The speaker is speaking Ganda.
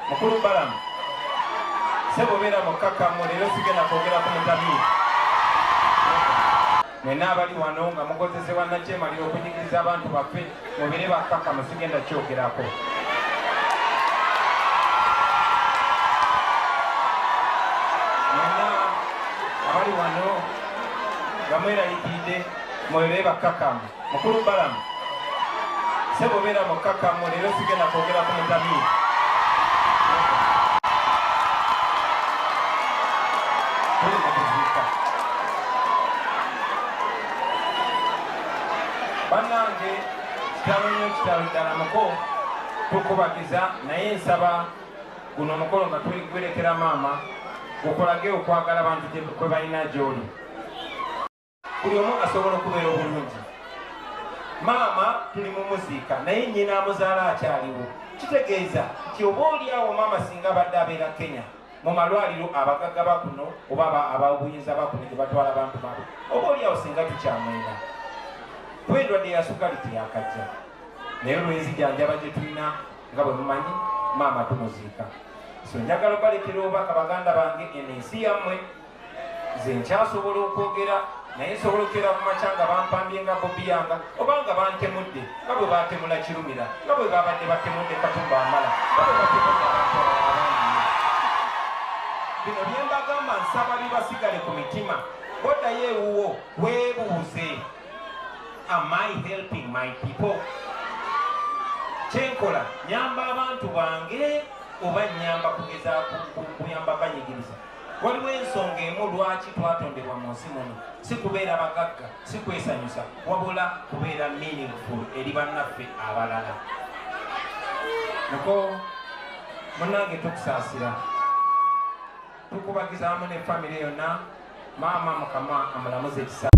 Mukulu Balamu, sebo beera mukkakkamu, leero sigenda kwogera ku mutamiivu. Mwenna abali wano nga mukozesebwa nakyemalira okunyigiriza abantu baffe, mubeere bakkakkamu, sigenda kyogerako. Mwenna abali wano nga mweraliikiridde, mubeere bakkakkamu. Mukulu Balamu, sebo beera mukkakkamu, leero sigenda kwogera ku mutamiivu. Tuli mu kuziika. Bannange, kitalo nnyo, kitalo ddala. Muko tukubagiza, naye nsaba guno omukolo nga tugwerekera maama gukolage okwagala abantu kwe balina gy'oli. Buli omu asobola okubeera obulungi. Maama tuli mu muziika, naye nnyina amuzaala akyaliwo. Kitegeeza nti oba oli awo maama singa abadde abeera Kenya mu malwaliro abagagga bakuno oba ababuyinza bakuno gye batwala abantu baabwe, oba oli awo singa tukyamwena kuba endwadde ya sukali teyakajja. Naye olw'enzijanjaba gye tulina, nga bwe mumanyi, maama tumuziika. So njagala obalekera obubaka, baganda bange, eno ensi yammwe. Nze nkyasobola okwogera, naye nsobola okukeera ku makya nga bampambye nga Bobi Yanga, oba nga bantemudde nga bwe batemula Kirumira, nga bwe babadde batemudde Katumba Amala, nga bwe batemudde abantu abalala bangi. Bino bye mbagamba nsaba bibasigale ku mitima. Boddayo ewuwo weebuuze, am I helping my people? Kyenkola nyamba abantu bange oba nyamba kugeza kuyamba banyigiriza? Waliwo ensonga emu lwaki twatondebwa mu nsi muno: si kubeera bagagga, si kwesanyusa, wabula kubeera meaningful eri bannaffe abalala. Niko munnange, tukusaasira, tukubagiza wamu ne famire yonna. Maama Mukama amulamuza ekisa.